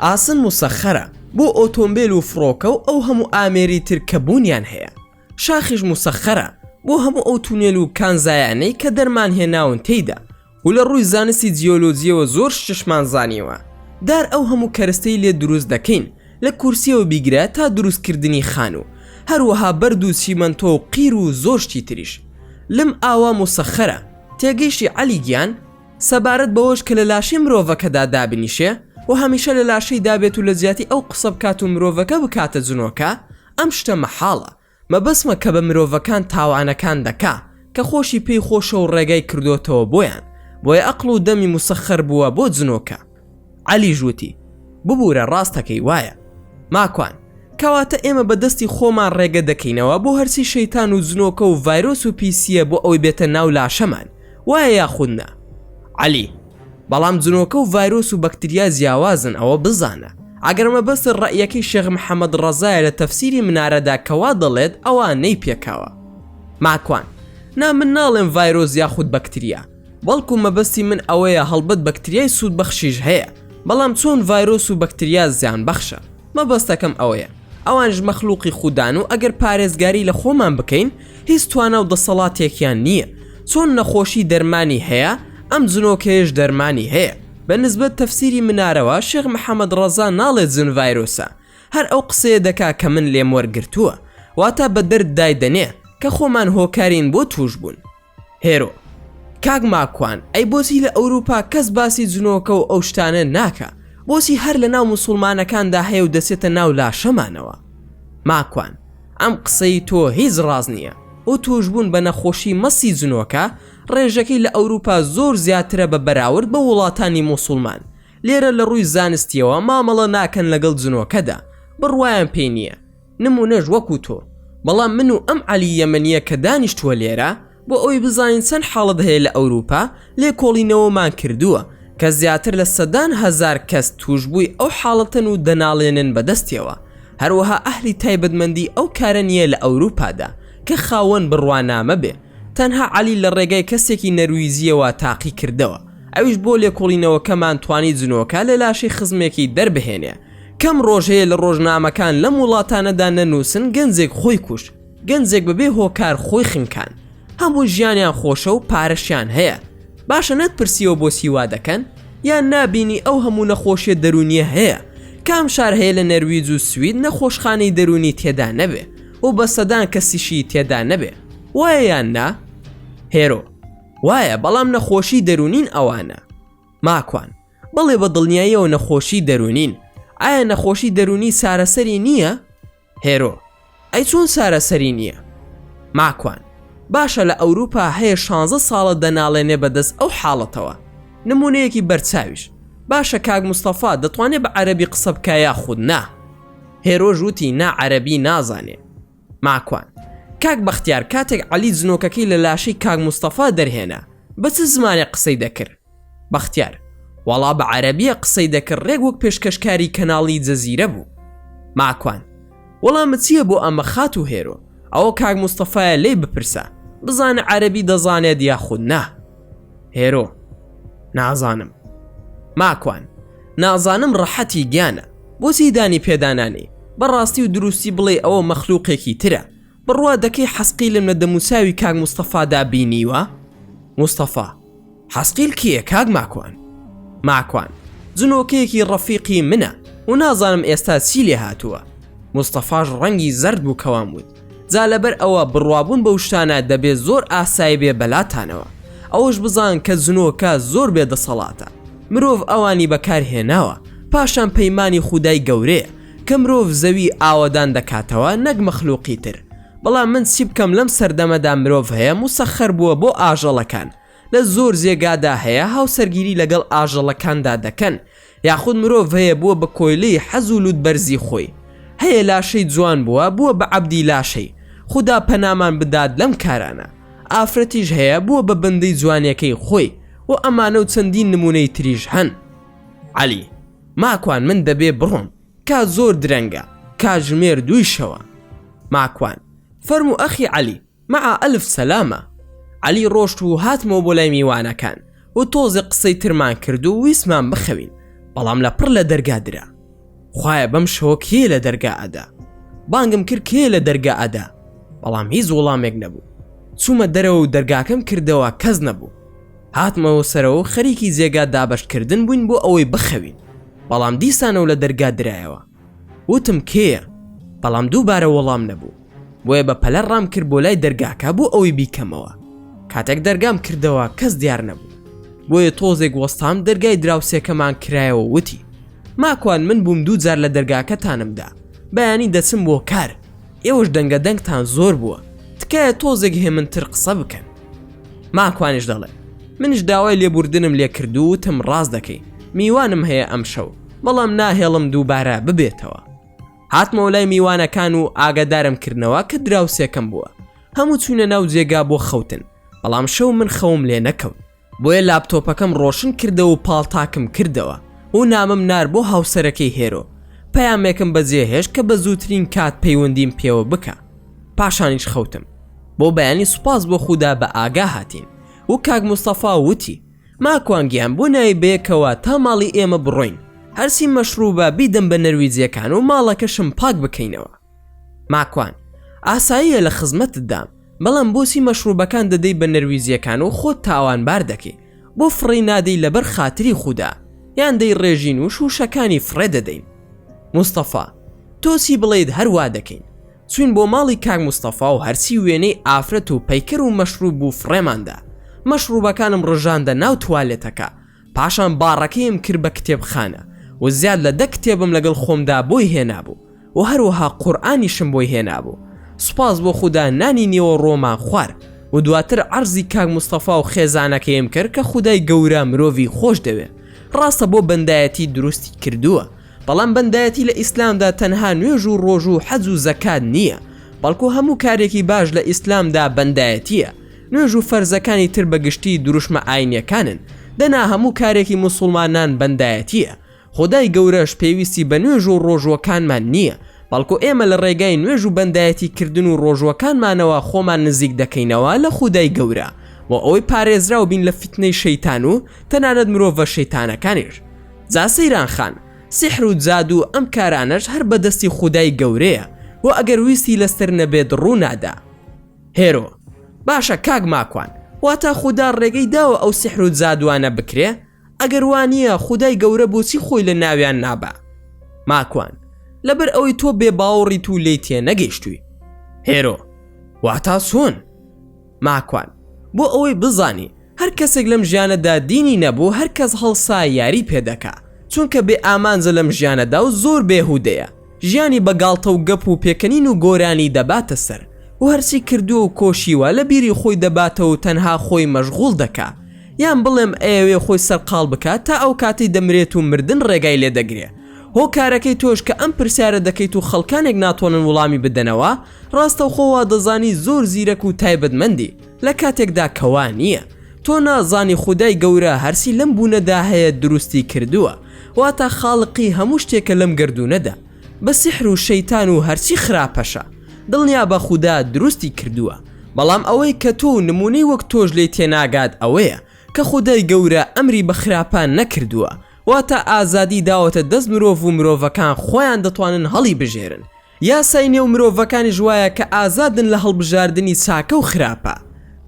ئاسن موسەخەرە بۆ ئۆتۆمبێل و فڕۆکە و ئەو هەموو ئامێری تر کە بوونیان هەیە، شاخیش موسەخەرە بۆ هەموو ئەو تونێل و کانزایانەی کە دەرمان هێناون تێیدا و لە ڕووی زانستی جیۆلۆجیەوە زۆر شتشمان زانیوە، دار ئەو هەموو کەرستەی لێ دروست دەکەین لە کورسیەوە بیگرە تا دروست کردنی خانوو، هەروەها بەرد و چیمەنتۆ و قیر و زۆر شتی تریش. لم ئاوا موسەخەرە. تێگەیشتی عەلی گیان؟ سەبارەت بەوەش کە لە لاشەی مرۆڤەکەدا دابنیشێ و هەمیشە لە لاشەیدا بێت و لە جیاتی ئەو قسە بکات و مرۆڤەکە بکاتە جنۆکە، ئەم شتە مەحاڵە. مەبەستمە کە بە مرۆڤەکان تاوانەکان دەکا کە خۆشی پێی خۆشە و ڕێگای کردۆتەوە بۆیان، بۆیە ئەقڵ و دەمی موسەخەر بووە بۆ جنۆکە. عەلیش وتی، ببورە ڕاستەکەی وایە. ماکوان، کەواتە ئێمە بە دەستی خۆمان ڕێگە دەکەینەوە بۆ هەرچی شەیتان و جنۆکە و ڤایرۆس و پیسییە بۆ ئەوەی بێتە ناو لاشەمان، وایە یاخود نا؟ عەلی، بەڵام جنۆکە و ڤایرۆس و بەکتریا جیاوازن ئەوە بزانە. ئەگەر مەبەستت ڕەئیەکەی شێخ محەمەد ڕەزایە لە تەفسیری منارەدا کە وا دەڵێت ئەوا نەیپێکاوە. ماکوان، نا من ناڵێم ڤایرۆس یاخود بەکتریا. بەڵکو مەبەستی من ئەوەیە هەڵبەت بەکتریای سوودبەخشیش هەیە بەڵام چۆن ڤایرۆس و بەکتریا زیانبەخشە مەبەستەکەم ئەوەیە ئەوانیش مەخلوقی خودان و ئەگەر پارێزگاری لە خۆمان بکەین هیچ توانا و دەسەڵاتێکیان نییە چۆن نەخۆشی دەرمانی هەیە ئەم جنۆکەیەش دەرمانی هەیە بە نسبەت تەفسیری منارەوە شێخ محەمەد ڕەزا ناڵێت جن ڤایرۆسە هەر ئەو قسەیە دەکا کە من لێم وەرگرتووە واتا بە دەرد دایدەنێ کە خۆمان هۆکارین بۆ تووشبوون. هێرۆ، کاک ماکوان ئەی بۆچی لە ئەوروپا کەس باسی جنۆکە و ئەو شتانە ناکا؟ بۆچی هەر لە ناو موسوڵمانەکاندا هەیە و دەچێتە ناو لاشەمانەوە؟ ماکوان، ئەم قسەی تۆ هیچ ڕاست نییە و تووشبوون بە نەخۆشی مەسی جنۆکە ڕێژەکەی لە ئەوروپا زۆر زیاترە بە بەراورد بە وڵاتانی موسوڵمان، لێرە لە ڕووی زانستییەوە مامەڵە ناکەن لەگەڵ جنۆکەدا، بڕوایان پێی نییە. نمونەش وەکو تۆ، بەڵام من و ئەم عەلی یەمەنیە کە دانیشتووە لێرە بۆ ئەوەی بزانین چەند حاڵەت هەیە لە ئەوروپا لێکۆڵینەوەمان کردووە کە زیاتر لە سەدان هەزار کەس توشبووی ئەو حاڵەتەن و دەناڵێنن بەدەستیەوە هەروەها ئەهلی تایبەتمەندی ئەو کارە نیە لە ئەوروپادا کە خاوەن بڕوانامە بێ تەنها عەلی لە ڕێگای کەسێکی نەرویجیەوە تاقی کردەوە ئەویش بۆ لێکۆڵینەوەکەمان توانی جنۆکە لە لاشەی خزمێکی دەربهێنێ کەم ڕۆژ هەیە لە ڕۆژنامەکان لەم وڵاتانەدا نەنووسن گەنجێک خۆی کوشت، گەنجێک بەبێ هۆکار خۆی خنکان. هەموو ژیانیان خۆشە و پارەشیان هەیە. باشە نەتپرسیوە بۆچی وا دەکەن؟ یان نابینی ئەو هەموو نەخۆشیە دەروونیە هەیە؟ کام شار هەیە لە نەرویج و سوید نەخۆشخانەی دەروونی تێدا نەبێ و بە سەدان کەسیشی تێدا نەبێ؟ وایە یان نا؟ هێرۆ، وایە بەڵام نەخۆشی دەروونین ئەوانە. ماکوان، بەڵێ بە دڵنیاییەوە نەخۆشی دەروونین، ئایا نەخۆشی دەروونی چارەسەری نییە؟ هێرۆ، ئەی چۆن چارەسەری نییە؟ ماکوان، باشە لە ئەوروپا هەیە شانزە ساڵە دەناڵێنێ بەدەست ئەو حاڵەتەوە، نمونەیەکی بەرچاویش، باشە کاک مستەفا دەتوانێ بە عەرەبی قسە بکا یاخود نا؟ هێرۆش وتی نا عەرەبی نازانێ. ماکوان، کاک بەختیار کاتێک عەلی جنۆکەکەی لە لاشەی کاک مستەفا دەرهێنا بە چ زمانێک قسەی دەکرد؟ بەختیار، وەڵا بە عەرەبیە قسەی دەکرد ڕێک وەک پێشکەشکاری کەناڵی جەزیرە بوو. ماکوان، وەڵامت چیە بۆ ئەمە خاتوو هێرۆ؟ ئەوە کاک مستەفایە لێی بپرسە بزانە عەرەبی دەزانێت یاخود نا؟ هێرۆ، نازانم. ماکوان، نازانم ڕەحەتی گیانە، بۆچی دانی پێدانانی، بە ڕاستی و دروستی بڵێی ئەوە مەخلوقێکی ترە، بڕوا دەکەی حەسقیلم لە دەموچاوی کاک مستەفادا بینیوە؟ مستەفا، حەسقیل کێیە کاک ماکوان؟ ماکوان، جنۆکەیەکی ڕەفیقی منە و نازانم ئێستا چی لێ هاتووە. مستەفاش ڕەنگی زەرد بوو کەوام وت جا لەبەر ئەوە بڕوابوون بەو شتانە دەبێ زۆر ئاسایی بێ بەلاتانەوە ئەوەش بزان کە جنۆکە زۆر بێ دەسەڵاتە مرۆڤ ئەوانی بەکار هێناوە پاشان پەیمانی خودای گەورەیە کە مرۆڤ زەوی ئاوەدان دەکاتەوە نەک مەخلوقی تر بەڵام من چی بکەم لەم سەردەمەدا مرۆڤ هەیە موسەخەر بووە بۆ ئاژەڵەکان لە زۆر جێگادا هەیە هاوسەرگیری لەگەڵ ئاژەڵەکاندا دەکەن یاخود مرۆڤ هەیە بووە بە کۆیلەی حەز و لوتبەرزی خۆی هەیە لاشەی جوان بووە بووە بە عەبدی لاشەی خودا پەنامان بدات لەم کارانە ئافرەتیش هەیە بووە بە بەندەی جوانیەکەی خۆی و ئەمانە و چەندین نمونەی تریش هەن. عەلی، ماکوان من دەبێ بڕۆم کات زۆر درەنگە کاتژمێر دووی شەوە. ماکوان، فەرموو ئەخی عەلی مع الف سلامە. عەلی ڕۆشت و هاتمەوە بۆ لای میوانەکان و تۆزێ قسەی ترمان کرد و ویستمان بخەوین بەڵام لە پڕ لە دەرگا درا. خوایە بەم شەوە کێ لە دەرگا ئەدا؟ بانگم کرد کێ لە دەرگا ئەدا؟ بەڵام هیچ وەڵامێک نەبوو. چوومە دەرەوە و دەرگاکەم کردەوە کەس نەبوو. هاتمەوە سەرەوە و خەریکی جێگا دابەشکردن بووین بۆ ئەوەی بخەوین بەڵام دیسانەوە لە دەرگا درایەوە. وتم کێیە؟ بەڵام دووبارە وەڵام نەبوو بۆیە بە پەلە ڕام کرد بۆ لای دەرگاکە بۆ ئەوەی بیکەمەوە کاتێک دەرگام کردەوە کەس دیار نەبوو بۆیە تۆزێک وەستام دەرگای دراوسێکەمان کرایەوە وتی ماکوان من بووم دوو جار لە دەرگاکەتانمدا بەیانی دەچم بۆ کار ئێوەش دەنگە دەنگتان زۆر بووە تکایە تۆزێک هێمنتر قسە بکەن ماکوانیش دەڵێ منیش داوای لێبوردنم لێ کردو وتم ڕاست دەکەی میوانم هەیە ئەمشەو بەڵام ناهێڵم دووبارە ببێتەوە هاتمەوە لای میوانەکان و ئاگادارم کردنەوە کە دراوسێکەم بووە هەموو چوونە ناو جێگا بۆ خەوتن بەڵام شەو من خەوم لێ نەکەوت بۆیە لاپتۆپەکەم ڕۆشن کردەوە و پاڵتاکم کردەوە و نامەم نار بۆ هاوسەرەکەی هێرۆ پەیامێکم بەجێهێشت کە بە زووترین کات پەیوەندیم پێوە بکە پاشانیش خەوتم بۆ بەیانی سوپاس بۆ خودا بە ئاگا هاتین و کاک مستەفا وتی ماکوان گیان بۆ نای بەیەکەوە تا ماڵی ئێمە بڕۆین هەرچی مەشروبە بیدەم بە نەرویجیەکان و ماڵەکەشم پاک بکەینەوە ماکوان ئاساییە لە خزمەتتدام بەڵام بۆچی مەشروبەکان دەدەی بە نەرویجیەکان و خۆت تاوانبار دەکەی بۆ فڕێی نادەی لەبەر خاتری خودا یان دەی ڕێژین و شوشەکانی فڕێ دەدەین مستەفا تۆ چی بڵێیت هەر وا دەکەین چوین بۆ ماڵی کاک مستەفا و هەرچی وێنەی ئافرەت و پەیکەر و مەشروب بوو فڕێمان دا مەشروبەکانم ڕژاندە ناو توالێتەکە پاشان باڕەکەیم کرد بە کتێبخانە و زیاد لە دە کتێبم لەگەڵ خۆمدا بۆی هێنابوو و هەروەها قورئانیشم بۆی هێنابوو سوپاس بۆ خودا نانی نیوەڕۆمان خوارد و دواتر عەرزی کاک مستەفا و خێزانەکەیم کرد کە خودای گەورە مرۆڤی خۆش دەوێ ڕاستە بۆ بەندایەتی دروستی کردووە بەڵام بەندایەتی لە ئیسلامدا تەنها نوێژ و ڕۆژوو و حەج و زەکات نییە، بەڵکو هەموو کارێکی باش لە ئیسلامدا بەندایەتییە، نوێژ و فەرزەکانی تر بە گشتی دروشمە ئاینیەکانن، دەنا هەموو کارێکی موسوڵمانان بەندایەتییە، خودای گەورەش پێویستی بە نوێژ و ڕۆژووەکانمان نییە، بەڵکو ئێمە لە ڕێگای نوێژ و بەندایەتی کردن و ڕۆژووەکانمانەوە خۆمان نزیک دەکەینەوە لە خودای گەورە بۆ ئەوەی پارێزراو بین لە فیتنەی شەیتان و تەنانەت مرۆڤە شەیتانەکانیش. جا سەیران خان، سیحر و جادوو ئەم کارانەش هەر بە دەستی خودای گەورەیە و ئەگەر ویستی لەسەر نەبێت ڕوو نادا. هێرۆ، باشە کاک ماکوان، واتا خودا ڕێگەی داوە ئەو سیحر و جادوانە بکرێ؟ ئەگەر وا نییە خودای گەورە بۆچی خۆی لە ناویان نابا؟ ماکوان، لەبەر ئەوەی تۆ بێ باوەڕیت و لێی تێنەگەیشتووی. هێرۆ، واتا چۆن؟ ماکوان، بۆ ئەوەی بزانی هەر کەسێک لەم ژیانەدا دینی نەبوو هەر کەس هەڵسا یاری پێ دەکا چونکە بێ ئامانجە لەم ژیانەدا و زۆر بێهودەیە ژیانی بە گاڵتە و گەپ و پێکەنین و گۆرانی دەباتە سەر و هەرچی کردووە و کۆشیوە لە بیری خۆی دەباتەوە و تەنها خۆی مەشغوڵ دەکا یان بڵێم ئەیەوێ خۆی سەرقاڵ بکا تا ئەو کاتەی دەمرێت و مردن ڕێگای لێ دەگرێ هۆکارەکەی تۆش کە ئەم پرسیارە دەکەیت و خەڵکانێک ناتوانن وڵامی بدەنەوە ڕاستەوخۆ وادەزانی زۆر زیرەک و تایبەتمەندی لە کاتێکدا کە وا نییە. تۆ نازانی خودای گەورە هەرچی لەم بوونەدا هەیە دروستی کردووە، واتە خاڵقی هەموو شتێکە لەم گەردوونەدا، بە سیحر و شەیتان و هەرچی خراپەشە، دڵنیابە خودا دروستی کردووە، بەڵام ئەوەی کە تۆ و نموونەی وەک تۆش لێی تێناگات ئەوەیە کە خودای گەورە ئەمری بە خراپە نەکردووە، واتە ئازادی داوەتە دەست مرۆڤ و مرۆڤەکان خۆیان دەتوانن هەڵیبژێرن، یاسای نێو مرۆڤەکانیش وایە کە ئازادن لە هەڵبژاردنی چاکە و خراپە.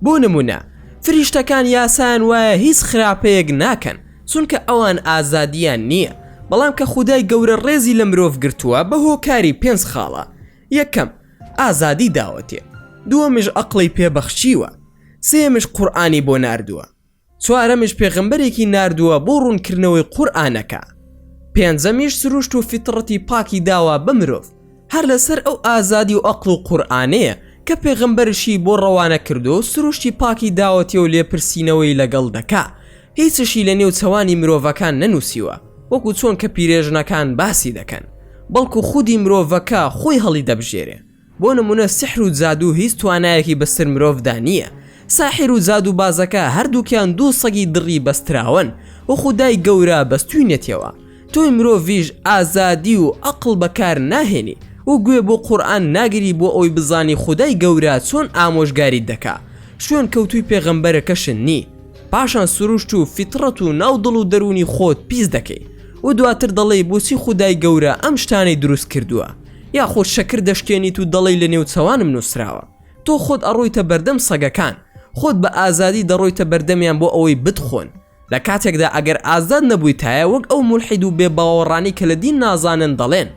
بۆ نموونە، فریشتەکان یاسایان وایە هیچ خراپەیەک ناکەن، چونکە ئەوان ئازادییان نییە. بەڵام کە خودای گەورە ڕێزی لە مرۆڤ گرتووە بە هۆکاری پێنج خاڵە، یەکەم، ئازادی داوەتێ، دووەمیش ئەقڵی پێ بەخشیوە، سێیەمیش قورئانی بۆ ناردووە، چوارەمیش پێغەمبەرێکی ناردووە بۆ ڕوونکردنەوەی قورئانەکە، پێنجەمیش سروشت و فیتڕەتی پاکی داوە بە مرۆڤ، هەر لەسەر ئەو ئازادی و ئەقڵ و قورئانەیە کە پێغەمبەرشی بۆ ڕەوانە کردووە و سروشتی پاکی داوەتێ و لێپرسینەوەی لەگەڵ دەکا، هیچشی لە نێو چەوانی مرۆڤەکان نەنووسیوە وەکو چۆن کە پیرێژنەکان باسی دەکەن، بەڵکو خودی مرۆڤەکە خۆی هەڵیدەبژێرێ. بۆ نمونە سیحر و جادوو هیچ توانایەکی بەسەر مرۆڤدا نییە، ساحیر و جادووبازەکە هەردووکیان دوو سەگی دڕی بەستراوەن و خودای گەورە بەستووینەتیەوە، تۆی مرۆڤیش ئازادی و ئەقڵ بەکار ناهێنی و گوێ بۆ قورئان ناگری بۆ ئەوەی بزانی خودای گەورە چۆن ئامۆژگاریت دەکا، شوێن کەوتووی پێغەمبەرەکەشت نی، پاشان سروشت و فیتڕەت و ناو دڵ و دەروونی خۆت پیس دەکەی و دواتر دەڵێی بۆچی خودای گەورە ئەم شتانەی دروست کردووە؟ یاخود شەکر دەشکێنیت و دەڵێی لە نێوچەوانم نووسراوە. تۆ خۆت ئەڕۆیتە بەردەم سەگەکان، خۆت بە ئازادی دەڕۆیتە بەردەمیان بۆ ئەوەی بتخۆن، لە کاتێکدا ئەگەر ئازاد نەبوویتایە وەک ئەو مولحید و بێ باوەڕانەی کە لە دین نازانن دەڵێن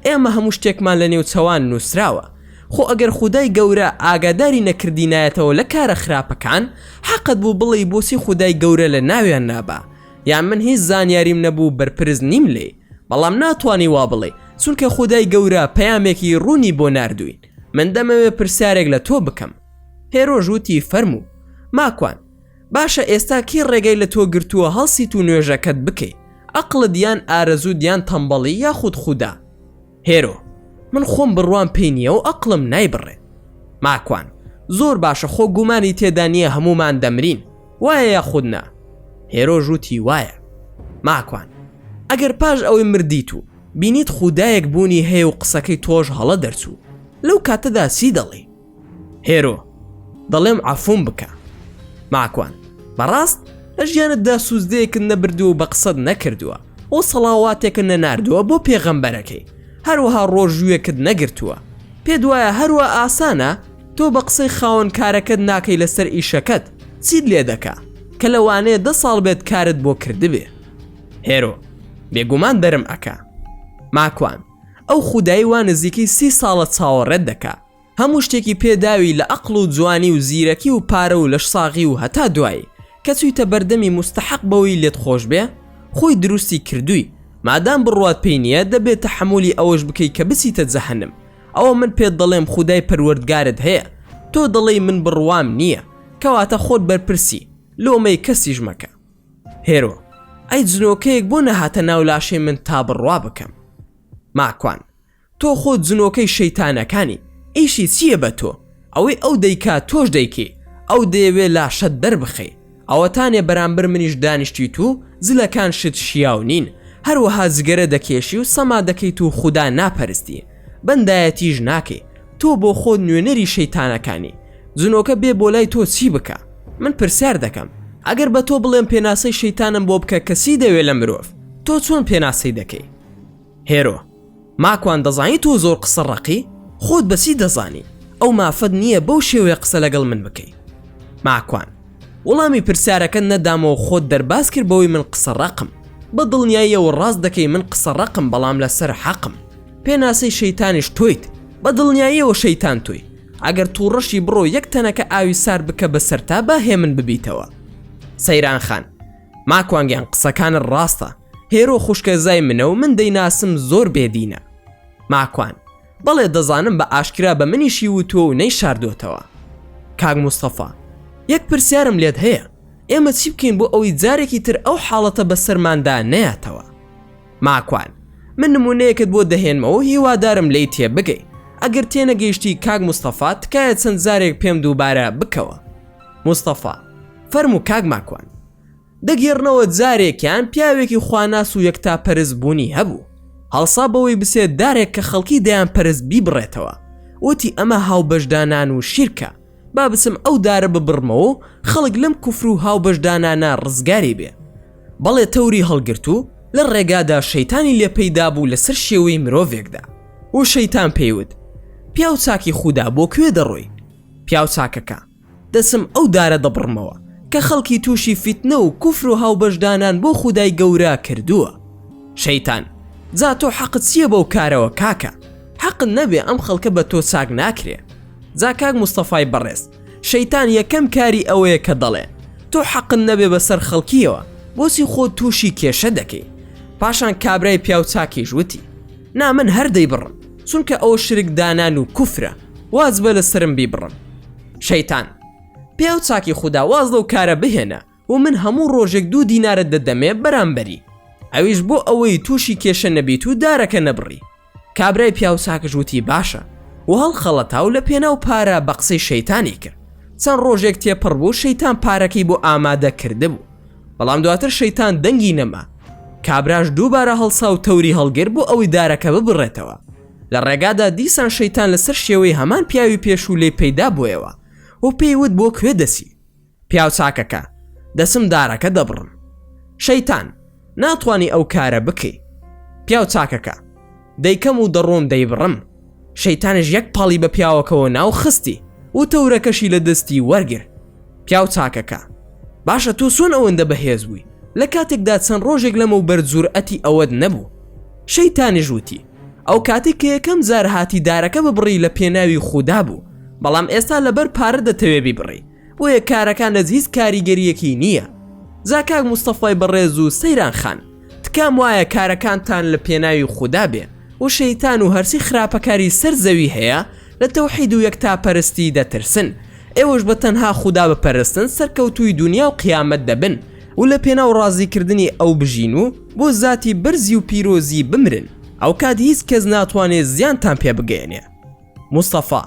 ئێمە هەموو شتێکمان لە نێوچەوان نووسراوە. خۆ ئەگەر خودای گەورە ئاگاداری نەکردینایەتەوە لە کارە خراپەکان، حەقت بوو بڵێی بۆچی خودای گەورە لە ناویان نابا، یان من هیچ زانیاریم نەبوو بەرپرس نیم لێی. بەڵام ناتوانی وا بڵێی چونکە خودای گەورە پەیامێکی ڕوونی بۆ ناردووین من دەمەوێ پرسیارێک لە تۆ بکەم هێرۆش وتی فەرموو ماکوان باشە ئێستا کی ڕێگەی لە تۆ گرتووە هەڵسیت و نوێژەکەت بکەی ئەقڵت یان ئارەزووت یان تەمبەڵی یاخود خودا هێرۆ، من خۆم بڕوام پێی نییە و ئەقڵم نایبڕێ. ماکوان، زۆر باشە خۆ گومانی تێدا نییە هەموومان دەمرین، وایە یاخود نا؟ هێرۆش وتی وایە. ماکوان، ئەگەر پاش ئەوەی مردیت و بینیت خودایەک بوونی هەیە و قسەکەی تۆش هەڵە دەرچوو، لەو کاتەدا چی دەڵێی؟ هێرۆ، دەڵێم عەفووم بکە. ماکوان، بەڕاست؟ لە ژیانتدا سوجدەیەکت نەبردووە و بە قسەت نەکردووە و سەڵاواتێکت نەناردووە بۆ پێغەمبەرەکەی، هەروەها ڕۆژوویەکت نەگرتووە. پێت وایە هەروا ئاسانە؟ تۆ بە قسەی خاوەن کارەکەت ناکەی لەسەر ئیشەکەت، چیت لێ دەکا؟ کە لەوانەیە دە ساڵ بێت کارت بۆ کردبێ. هێرۆ، بێگومان دەرم ئەکا. ماکوان، ئەو خودای وا نزیکەی سی ساڵە چاوەڕێت دەکا، هەموو شتێکی پێ داوی لە ئەقڵ و جوانی و زیرەکی و پارە و لەشساغی و هەتا دوایی کە چویتە بەردەمی موستەحەق بەوەی لێت خۆش بێ خۆی دروستی کردوی مادام بڕوات پێی نیە دەبێ تەحەمولی ئەوەش بکەی کە بچیتە جەهەنم ئەوە من پێت دەڵێم خودای پەروەردگارت هەیە تۆ دەڵێی من بڕوام نیە کەواتە خۆت بەرپرسی لۆمەی کەسیش مەکە. هێرۆ، ئەی جنۆکەیەک بۆ نەهاتە ناو لاشەی من تا بڕوا بکەم؟ ماکوان، تۆ خۆت جنۆکەی شەیتانەکانی، ئیشی چییە بە تۆ؟ ئەوەی ئەو دەیکا تۆش دەیکەی، ئەو دەیەوێ لاشەت دەربخەی، ئەوەتانێ بەرامبەر منیش دانیشتیت و جلەکانشت شیاو نین، هەروەها جگەرە دەکێشی و سەما دەکەیت و خودا ناپەرستی، بەندایەتیش ناکەی، تۆ بۆ خۆت نوێنەری شەیتانەکانی، جنۆکە بێ بۆ لای تۆ چی بکا؟ من پرسیار دەکەم، ئەگەر بە تۆ بڵێم پێناسەی شەیتانم بۆ بکە کە چی دەوێ لە مرۆڤ، تۆ چۆن پێناسەی دەکەی؟ هێرۆ، ماکوان دەزانی تۆ زۆر قسە ڕەقی؟ خۆت بە چی دەزانی؟ ئەو مافەت نییە بەو شێوەیە قسە لەگەڵ من بکەی. ماکوان، وەڵامی پرسیارەکەت نەدامەوە خۆت دەرباز کرد بەوەی من قسە ڕەقم. بە دڵنیاییەوە ڕاست دەکەی من قسە ڕەقم بەڵام لەسەر حەقم. پێناسەی شەیتانیش تۆیت. بە دڵنیاییەوە شەیتان تۆی. ئەگەر توڕەشی بڕۆ یەک تەنەکە ئاوی سارد بکە بەسەرتا با هێمن ببیتەوە. سەیران خان، ماکوان گیان قسەکانت ڕاستە. هێرۆ خوشکەزای منە و من دەیناسم زۆر بێدینە. ماکوان، بەڵێ دەزانم بە ئاشکرا بە منیشی وتووە و نەیشاردۆتەوە. کاک مستەفا، یەک پرسیارم لێت هەیە، ئێمە چی بکەین بۆ ئەوەی جارێکی تر ئەو حاڵەتە بەسەرماندا نەیاتەوە؟ ماکوان، من نموونەیەکت بۆ دەهێنمەوە و هیوادارم لێی تێبگەی. ئەگەر تێنەگەیشتی کاک مستەفا تکایە چەند جارێک پێم دووبارە بکەوە. مستەفا، فەرموو کاک ماکوان. دەگێڕنەوە جارێکیان پیاوێکی خواناس و یەکتاپەرست بوونی هەبوو، هەڵسا بەوەی بچێت دارێک کە خەڵکی دەیانپەرست بیبڕێتەوە، وتی ئەمە هاوبەشدانان و شیرکە، با بچم ئەو دارە ببڕمەوە و خەڵک لەم کوفر و هاوبەشدانانە ڕزگاری بێ. بەڵێ تەوری هەڵگرت و لە ڕێگادا شەیتانی لێ پەیدا بوو لەسەر شێوەی مرۆڤێکدا و شەیتان پێی وت، پیاو چاکی خودا بۆ کوێ دەڕۆی؟ پیاو چاکەکە. دەچم ئەو دارە دەبڕمەوە کە خەڵکی تووشی فیتنە و کوفر و هاوبەشدانان بۆ خودای گەورە کردووە. شەیتان، جا تۆ حەقت چییە بەو کارەوە کاکە؟ حەقت نەبێ ئەم خەڵکە بە تۆ چاک ناکرێ. جا کاک مستەفای بەڕێز، شەیتان یەکەم کاری ئەوەیە کە دەڵێ، تۆ حەقت نەبێ بەسەر خەڵکییەوە، بۆچی خۆت تووشی کێشە دەکەی؟ پاشان کابرای پیاو چاکیش وتی، نا من هەر دەیبڕم، چونکە ئەوە شرک دانان و کوفرە، واجبە لەسەرم بیبڕم. شەیتان، پیاو چاکی خودا واز لەو کارە بهێنە و من هەموو ڕۆژێک دوو دینارت دەدەمێ بەرامبەری، ئەویش بۆ ئەوەی تووشی کێشە نەبیت و دارەکە نەبڕی. کابرای پیاوچاکش وتی باشە و هەڵخەڵەتا و لە پێناو پارە بە قسەی شەیتانی کرد. چەند ڕۆژێک تێپەڕ بوو شەیتان پارەکەی بۆ ئامادە کردبوو، بەڵام دواتر شەیتان دەنگی نەما. کابراش دووبارە هەڵسا و تەوری هەڵگرت بۆ ئەوەی دارەکە ببڕێتەوە. لە ڕێگادا دیسان شەیتان لەسەر شێوەی هەمان پیاوی پێشوو لێی پەیدا بۆیەوە و پێی وت بۆ کوێ دەچی؟ پیاو چاکەکە، دەچم دارەکە دەبڕم. شەیتان، ناتوانی ئەو کارە بکەی. پیاو چاکەکە، دەیکەم و دەڕۆم دەیبڕم. شەیتانیش یەک پاڵی بە پیاوەکەوە نا و خستی و تەورەکەشی لە دەستی وەرگرت. پیاو چاکەکە، باشە تۆ چۆن ئەوەندە بەهێز بووی لە کاتێکدا چەند ڕۆژێک لەمەوبەر جورئەتی ئەوەت نەبوو؟ شەیتانیش وتی، ئەو کاتەی کە یەکەم جار هاتی دارەکە ببڕی لە پێناوی خودا بوو، بەڵام ئێستا لەبەر پارە دەتەوێ بیبڕی. بۆیە کارەکانت هیچ کاریگەریەکی نییە جا کاک مستەفای بەڕێز و سەیران خان تکام وایە کارەکانتان لە پێناوی خودا بێ و شەیتان و هەرچی خراپەکاری سەر زەوی هەیە لە تەوحید و یەکتاپەرستی دەترسن ئێوەش بە تەنها خودا بپەرستن سەرکەوتووی دونیا و قیامەت دەبن و لە پێناو ڕازیکردنی ئەو بژین و بۆ زاتی بەرزی و پیرۆزی بمرن ئەوکات هیچ کەس ناتوانێ زیانتان پێ بگەیەنێ مستەفا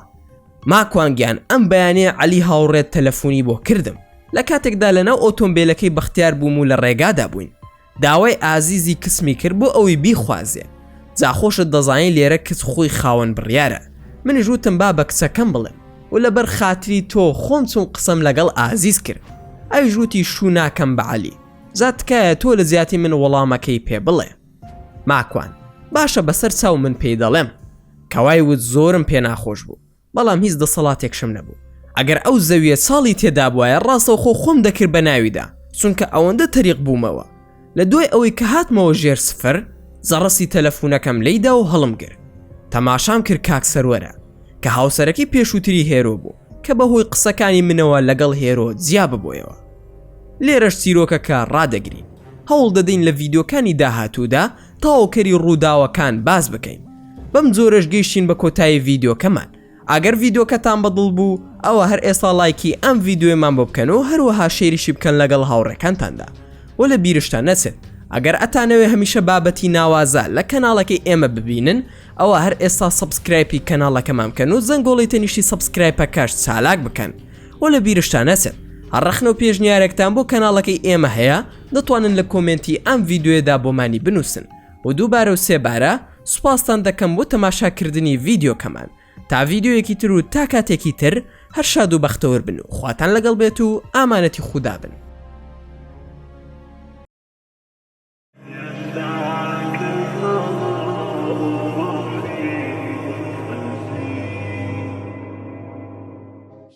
ماکوان گیان ئەم بەیانیە عەلی هاوڕێت تەلەفونی بۆ کردم لە کاتێکدا لەناو ئۆتۆمبێلەکەی بەختیار بووم و لە ڕێگادا بووین داوای ئازیزی کچمی کرد بۆ ئەوەی بیخوازێ جا خۆشت دەزانی لێرە کچ خۆی خاوەن بڕیارە منیش وتم با بە کچەکەم بڵێم و لەبەر خاتری تۆ خۆم چووم قسەم لەگەڵ ئازیز کرد ئەویش وتی شوو ناکەم بە عەلی جا تکایە تۆ لە جیاتی من وەڵامەکەی پێ بڵێ ماکوان باشە بەسەر چاو من پێی دەڵێم کەوای وت زۆرم پێ ناخۆش بوو بەڵام هیچ دەسەڵاتێکشم نەبوو ئەگەر ئەو زەویە چاڵی تێدابوایە ڕاستەوخۆ خۆم دەکرد بە ناویدا چونکە ئەوەندە تەریق بوومەوە لە دوای ئەوەی کە هاتمەوە ژێر سفر زەڕەسی تەلەفونەکەم لێیدا و هەڵم گرت تەماشام کرد کاک سەروەرە کە هاوسەرەکەی پێشووتری هێرۆ بوو کە بەهۆی قسەکانی منەوە لەگەڵ هێرۆ جیا ببۆیەوە لێرەش چیرۆکەکە ڕادەگرین هەوڵ دەدەین لە ڤیدیۆکانی داهاتوودا تەواوکەری ڕووداوەکان باس بکەین بەم جۆرەش گەیشتین بە کۆتایی ڤیدیۆکەمان ئەگەر ڤیدیۆکەتان بەدڵ بوو ئەوە هەر ئێستا ڵایکی ئەم ڤیدیۆیەمان بۆ بکەن و هەروەها share یشی بکەن لەگەڵ هاوڕێکانتاندا و لە بیرشتان نەچێت ئەگەر ئەتانەوێ هەمیشە بابەتی ناوازە لە کەناڵەکەی ئێمە ببینن ئەوە هەر ئێستا subscribe ی کەناڵەکەمان بکەن و زەنگۆڵی تەنیشتی subscribe ەکەش چالاک بکەن و لە بیرشتان نەچێت هەر ڕەخنە و پێشنیارێکتان بۆ کەناڵەکەی ئێمە هەیە دەتوانن لە comment ی ئەم ڤیدیۆیەدا بۆمانی بنووسن و دووبارە و سێبارە سوپاستان دەکەم بۆ تەماشاکردنی ڤیدیۆکەمان تا ڤیدیۆیەکی تر و تا کاتێکی تر هەر شاد و بەختەوەر بن و خواتان لەگەڵ بێت و ئامانەتی خودا بن.